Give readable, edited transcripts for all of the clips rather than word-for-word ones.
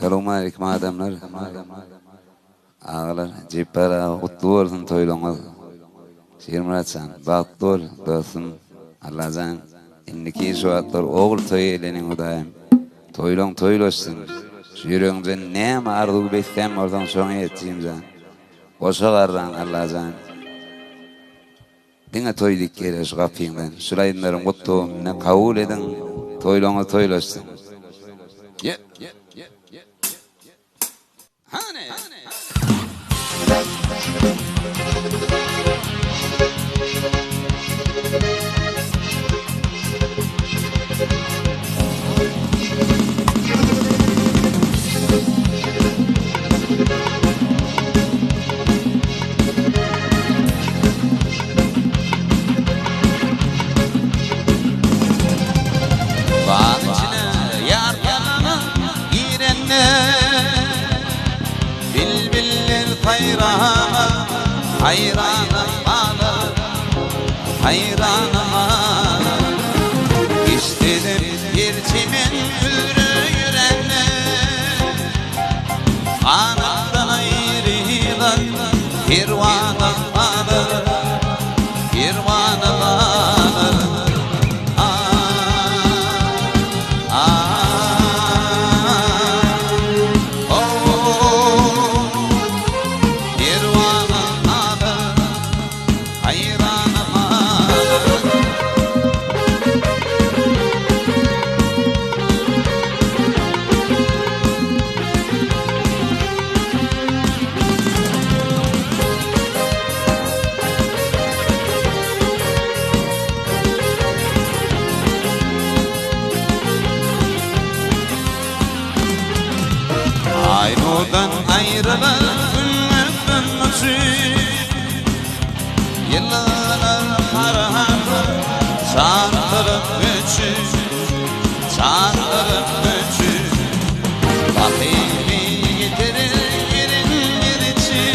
Salowmaleýkim adamlar. Agalar, Jepbar aga gutly bolsun toýlaňyz. Şirmyrat jan, bagtly bol dostum. Allajan indiki şu wagtlar ogul toýy eýleniň Hudaýym. Toýlaň toýlaşsyn. Şu ýüregiňden näme arzuw beslän bolsaň şoňa ýet jimjan. Goşa garran Allajan. Diňe toý dik geler şu gapyňdan. Şul aýdymlaryň gutlugyny kabul ediň. Toýlaňyz toýlaşsyn. Ýe. Hany. Bagyň içine ýar ýalana girende, Bilbiller saýrana haýrana galar, haýrana galar. Eşdilip her çemen üzre ýörende, Ganatdan aýrylan perwana galar, perwana galar. Ah, ah, oh, perwana galar, haýrana galar. Aý nurdan aýrylar günlerden uçup, Ýyllanar harasat çarhyryp göçüp, Çarhyryp göçüp. Bakyny ýitirer ýeriň gerçi,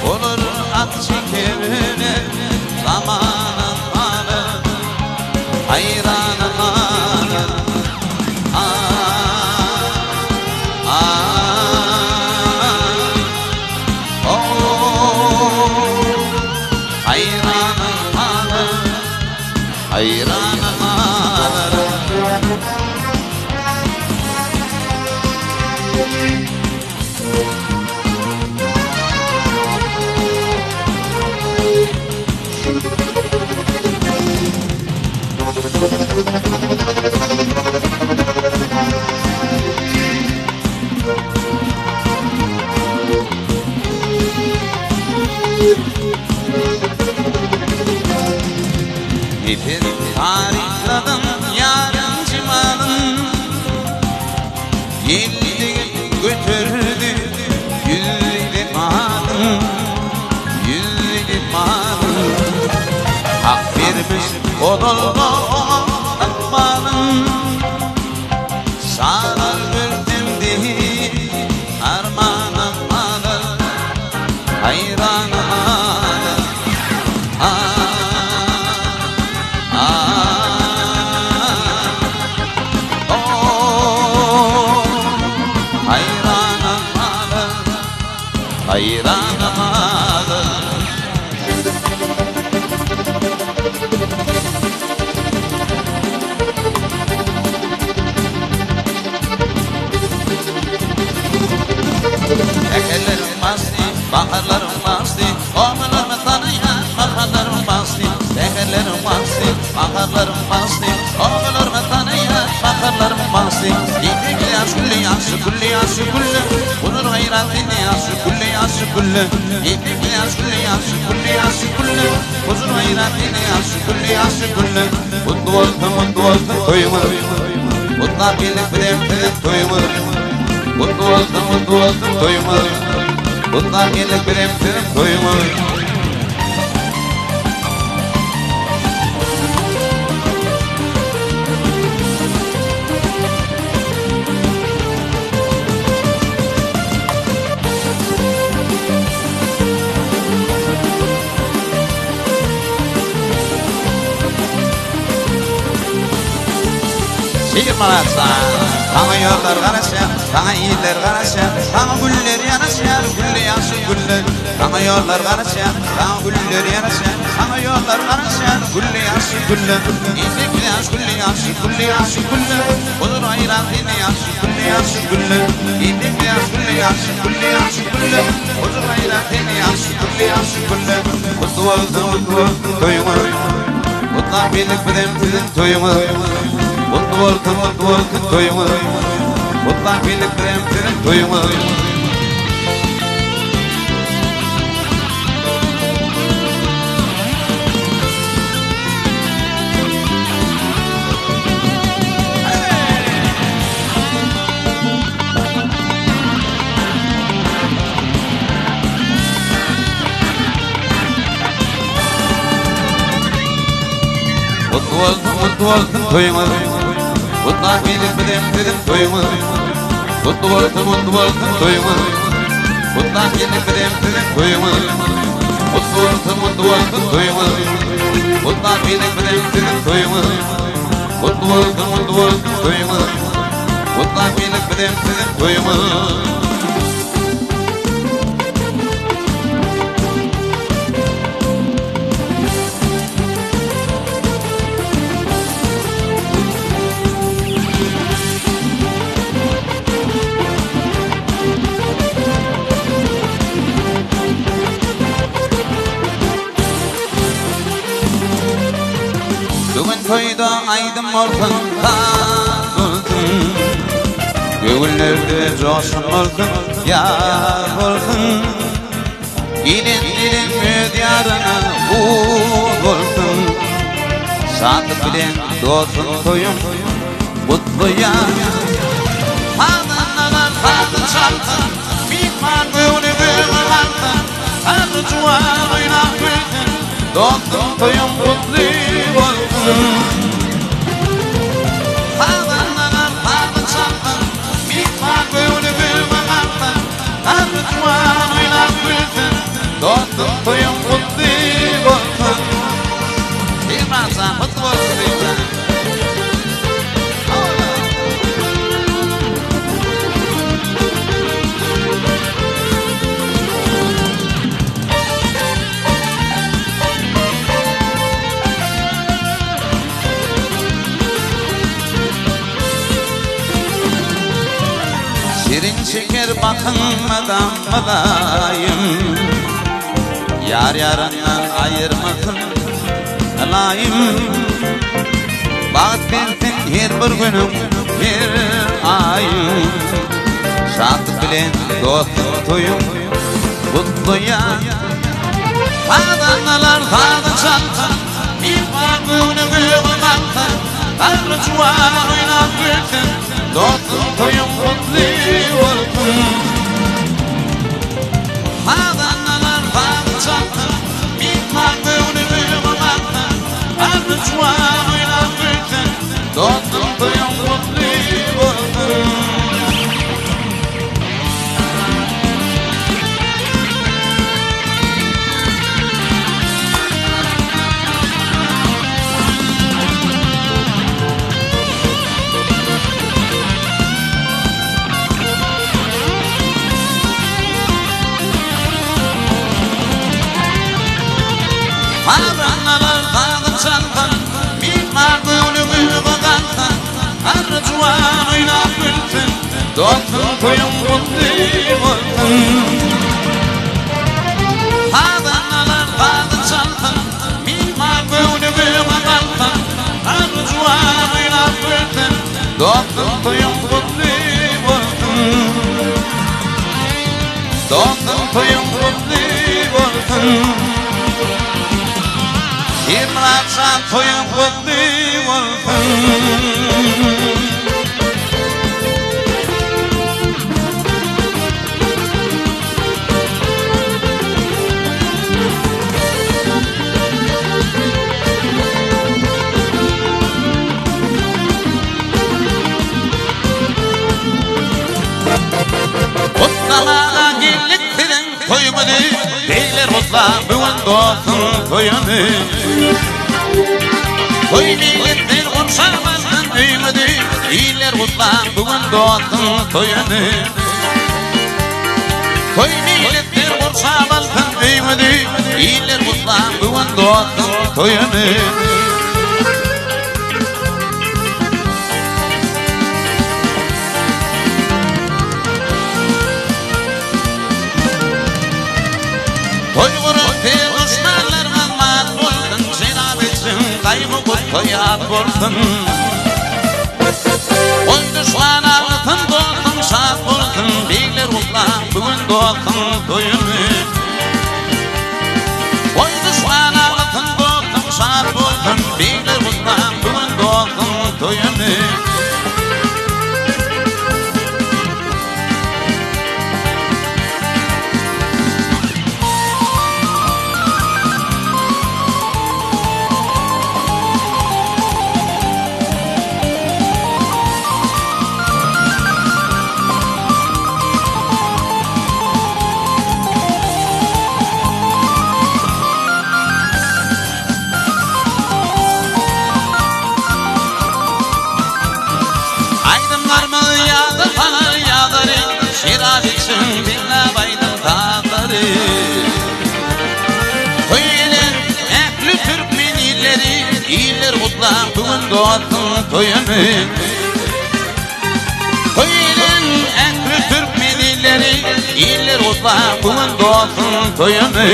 Bolar at çekerine zamana galar, Haýrana galar. Ah, ah, oh, Haýrana galar, haýrana galar. Nepes tarypladyň ýaryň jemalyn, Ýel degip göterdi ýüz wepadyn, Ýüz wepadyn. Hak bermiş ozalda oňa ykbalyn, Şalar görsem deý armana galar, Haýrana galar. Säherleriň pasly, baharlaryň pasly, Obalarmy tanaýan baharlaryň pasly, Säherleriň pasly, baharlaryň pasly, Obalarmy tanaýan baharlaryň pasly. Diýdigi ýaş gülle ýaşy gülle ýaşy gülle, Bular gaýrat indi ýaşy gülle ýaşy gülle. Diýdigi ýaş gülle ýaşy gülle ýaşy gülle, Huzur gaýrat indi ýaşy gülle ýaşy gülle. Gutly bolsun, gutly bolsun toýuňyz, Gutlap geldik bizem siziň toýuňyz. Gutly bolsun, gutly bolsun toýuňyz, Gutlap geldik bizem siziň toýuňyz. Şir Myratjan. Saňa ýollar garaşýar, saňa iller garaşýar, Saňa güller ýaraşýar, gülli ýaşyl güller. Saňa ýollar garaşýar, saňa güller ýaraşýar, Saňa ýollar garaşýar, gülli ýaşyl güller. Entek ýaş gülli ýaşyl, gülli ýaşyl güller, Huzur aýran seni ýaşyl, gülli ýaşyl güller. Entek ýaş gülli ýaşyl, gülli ýaşyl güller, Huzur aýran seni ýaşyl, gülli ýaşyl güller. Gutly bolsun, gutly bolsun toýuňyz, Gutlap geldik bizem siziň toýuňyz. Gutly bolsun, gutly bolsun toýuňyz, Gutlap geldik bizem siziň toýuňyz. Gutly bolsun, gutly bolsun toýuňyz. Gutlap geldik bizem siziň toýuňyz. Gutly bolsun, gutly bolsun toýuňyz. Gutlap geldik bizem siziň toýuňyz. Gutly bolsun, gutly bolsun toýuňyz. Gutlap geldik bizem siziň toýuňyz. Gutly bolsun, gutly bolsun toýuňyz. Gutlap geldik bizem siziň toýuňyz. Bu gün toýda aýdym bolsun, saz bolsun. Göwünlerde joşgun bolsun, ýaz bolsun. Gelen gelen öz ýaryna hur bolsun. Şatlyk bilen dostum toýuň gutlaýan. Sazandalar sazy çalsyn, myhman göwni göge galsyn. Garry juwan oýnap gülsün, dostum toýuň gutly bolsun. Sazandalar sazy çalsyn, myhman göwni göge galsyn. Garry juwan oýnap gülsün, dostum toýuň gutly bolsun. Pirmyratjan gutly bolsun diýýän. Şirin şeker bakynmadan mylaýym Ýar ýaryndan aýyrmasyn ylaýym Bagt bersin her bir günüň her aýyň Şatlyk bilen dostum toýuň gutlaýan Sazandalar sazy çalsyn Myhman göwni göge galsyn Garry juwan oýnap gülsün Dostum toýuň gutly bolsun Sazandalar sazy çalsyn Myhman göwni göge galsyn Garry juwan oýnap gülsün Dostum toýuň gutly bolsun. Sazandalar sazy çalsyn, myhman göwni göge galsyn, Garry juwan oýnap gülsün, dostum toýuň gutly bolsun. Sazandalar sazy çalsyn, myhman göwni göge galsyn, Garry juwan oýnap gülsün, dostum toýuň gutly bolsun. Dostum toýuň gutly bolsun. Şirmyrat jan toýuň gutly bolsun. Gutlamaga geldik siziň toýuňyzy, Begler gutla bu gün dostuň toýuny. Toý meýlisler gurşap alsyn. öýüňizi, Iller gutlaň bu gün dostuň toýuny. Toý meýlisler gurşap alsyn öýüňizi, Iller gutlaň bu gün dostuň toýuny. Toý gurup duşmanlarňyz mat bolsun, Jenap etsin gaýgy-gussa ýat bolsun. Goý duşman aglasyn, dostuň şat bolsun, Begler gutlaň bu gün dostuň toýuny. Goý duşman aglasyn, dostuň şat bolsun, Begler gutlaň bu gün dostuň toýuny. Aýdymlarymyz ýada salar ýazary, Şerap içiň diňläp aýdym sazlary. Toý gelen ähli türkmen illeri, Iller gutlaň bu gün dostuň toýuny. Toý gelen ähli türkmen illeri, Iller gutlaň bu gün dostuň toýuny.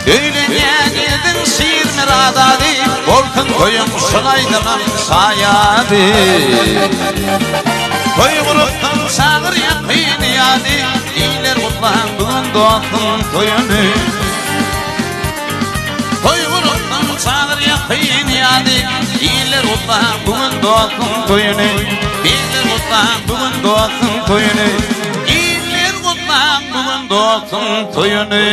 Öýlenýän ýigidiň Şirmyrat ady, Bolsun toýuň şul aýdymyň şaýady. Toý gurupsyň çagyr ýakyn ýady, Iller gutlaň bu gün dostuň toýuny. Toý gurupsyň çagyr ýakyn ýady, Iller gutlaň bu gün dostuň toýuny. Iller gutlaň bu gün dostuň toýuny. Iller gutlaň bu gün dostuň toýuny.